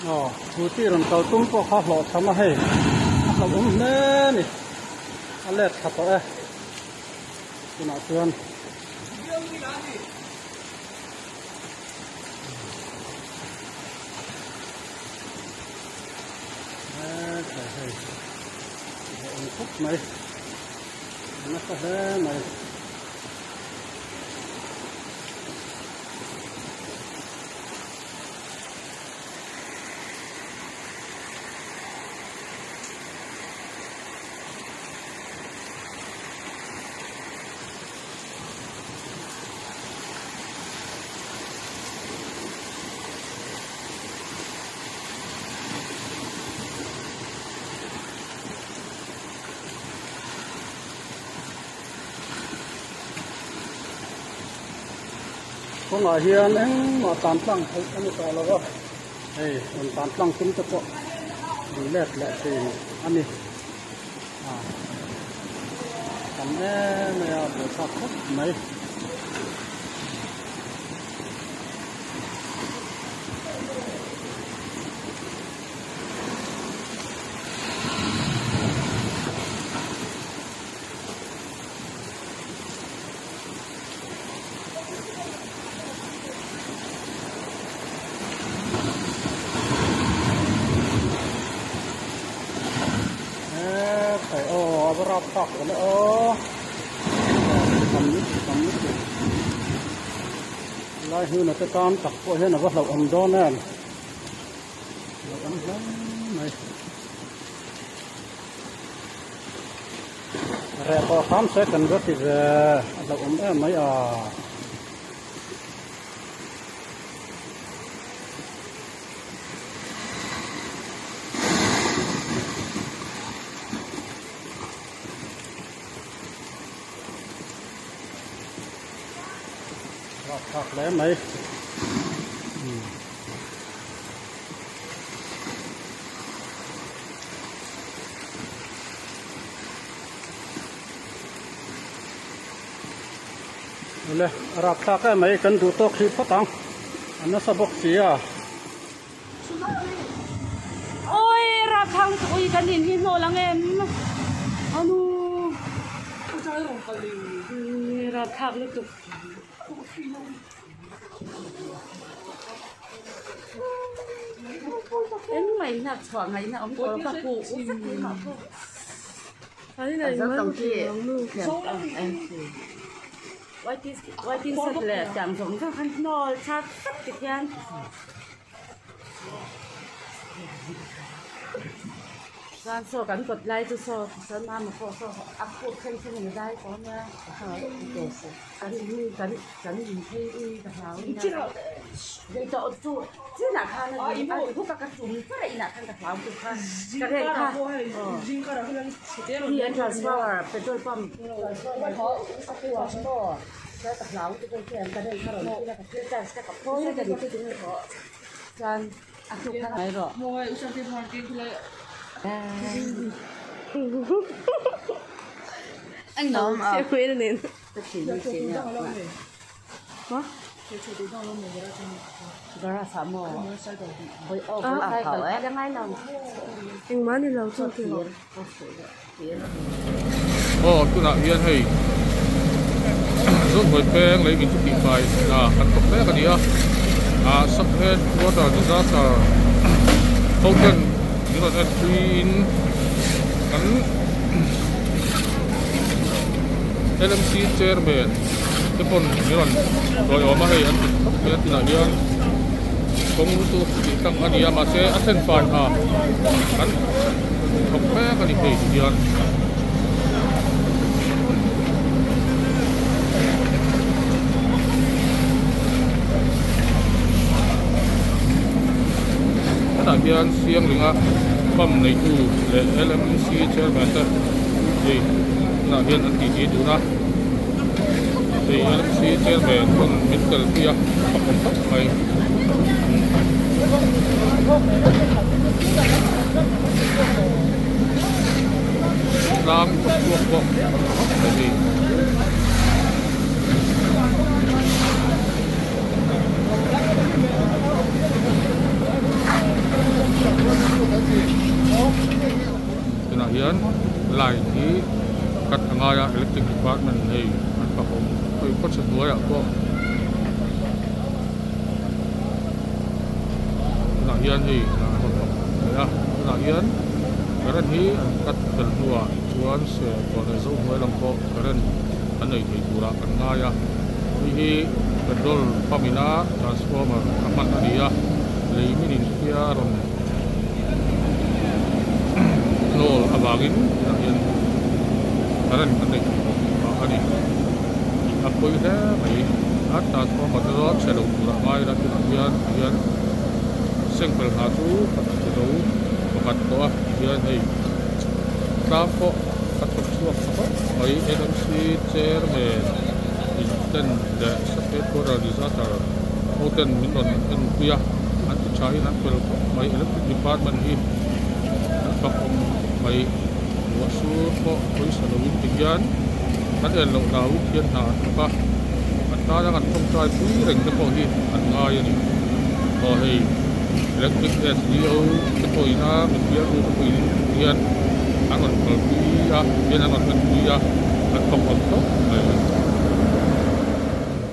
Aw scooty rawn kal tum pawh kha hlawh chham a hei a hlauhawm hle a ni a let thla tawh e tunah chuan. Hetlai hei a awm khawp mai a nasa hle mai. Kawngah hian engmah tan tlang theih a ni tawh lo va, hei rawn tan tlang tum te pawh an let leh thin a ni. A tam em mai a, buaithlak khawp mai. Ekhai aw a va rap thlak ta le aw tam tam lutuk lai hnuna te tan tak pawh hian a va hlauhawm dawn em hlauhawm hle mai. Reh pawh hram se kan va ti ve a hlauhawm em mai a. Rapthlak hle mai. Awle a rapthlak em mai kan duh tawk hrih phawt ang a nasa bawk si a. Oi rapthlak lutuk ui kan in hi hnawh lang em anu rapthlak lutuk. Engmah in hnak chhuah ngaihna awm tawh lo ka huh vek mai mah pawh. Waiting shed leh tiang zawng zawng khan hnawl chak tak ti khian. Chuan saw kan kawt lai chu saw chuan mama pawh saw a khup thleng thleng in a zai tawh ania kan in kan kan in phei ui ka hlau ania dei tawh chu chinah khan a ni a huk a ka chum char a inah khan ka hlau tuk kha ka rel kha hi an transfer petrol pump chuan ka hlau tuk a hian ka rel kha rawn thil a ka thil charge ka ka phawi vek a ni chuan. A tuk kha ngai rawh. Aw tunah hian hei Zawnghawi peng lei min chu tihfai ah kan thawk mek a ni a ah sub head water disaster ho ten min rawn en pui in kan L M C chairman te pawn min rawn tawiawm a hei an ti khawp mai a tunah hian kawng chu tih tlang a ni a mahse a thlen fai hna kan thawk mek a ni hei ti hian. Hetah hian Sianglinga pump neitu leh L_M_C chairman te hei tunah hian an titi dun a hei L_M_C chairman pawn min tel pui a a awm khawp mai. Tlang chhuak pawh a tha khawp mai hei. Tunah hian line hi cut a ngai a electric department hei an fak awm hei khawchhe hnuaiah pawh tunah hian hei an rawn fak leh a tunah hian current hi an cut fel hnuah chuan serkawn leh zohnuai lam pawh current an nei thei turah kan ngai a hei hi petrol pump ina transformer a hman a ni a lei min in khia a rawn hnawl avangin tunah hian current kan nei thei bawk a ni tih a pawi hle mai a transformer te zawng chhe lo turah ngai ila tunah hian tihian sengpel hna chu ka ti zo pakhat tawh a tihian hei tlang pawh a thawk chhuak tha khawp mai N_M_C chairman in ten leh state border disaster ho ten min rawn en pui a an ti tha in an fel khawp mai electric department hi an fak awm khawp mai ruah sur pawh pawisa lo in ti hian kan en loh hlau in hian hna an thawk a an tana kan tawngtai pui reng te pawh hi an ngai a ni aw hei electric S_D_O te pawh ina min bialtu te pawh in hian an rawn kalpui a hian an rawn en pui a an fak awm khawp mai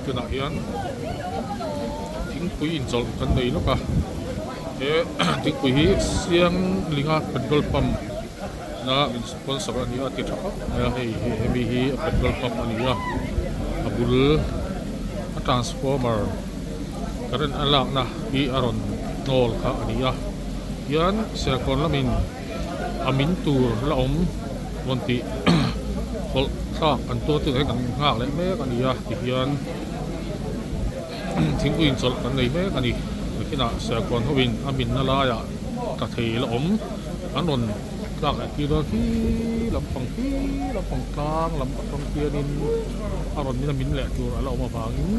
tunah hian thingpui inchawlh kan nei lawk a he thingpui hi Sianglinga petrol pump na min sponsor a ni a ti tha khawp mai a hei hi hemi hi a petrol pump a ni a a bul a transformer current a lakna hi a rawn hnawl kha a ni a hian serkawn lamin a min tur la awm rawn tih hawlh thlak an tuar chu kan nghak leh mek a ni a tihian thingpui inchawlh kan nei mek a ni nakinah serkawn ho in a minna laiah tla thei la awm an rawn tlak leh tir dawn khi lampang khi lampang tlang lam atang hianin a rawn min a min leh tur a la awm avangin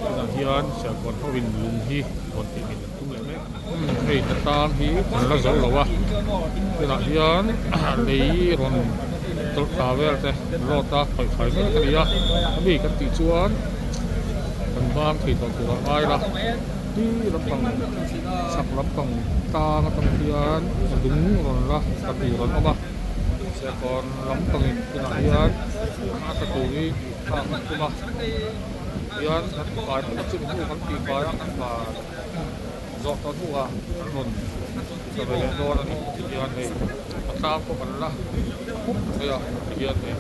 tunah hian serkawn ho in lung hi rawn tih min an tum leh mek a ni. Hei ta tang hi an la zo lo a tunah hian lei rawn tawlh thla vel te load a khawih fai mek a ni a ami kan tih chuan kan bang thei tawh tur a ngai la hi lampang chhak lampang tlang atang hian a lung rawn la tla tur an awm a serkawn lampangin tunah hian a tla tur hi tih thlak an tum a tihian kan tifai phawt a chumi hnu kan tifai a kan van. Zawh tawh hnuah an rawn tla ve leh dawn a ni ti hian hei a tlang pawh kan la khup mai a ti hian hei.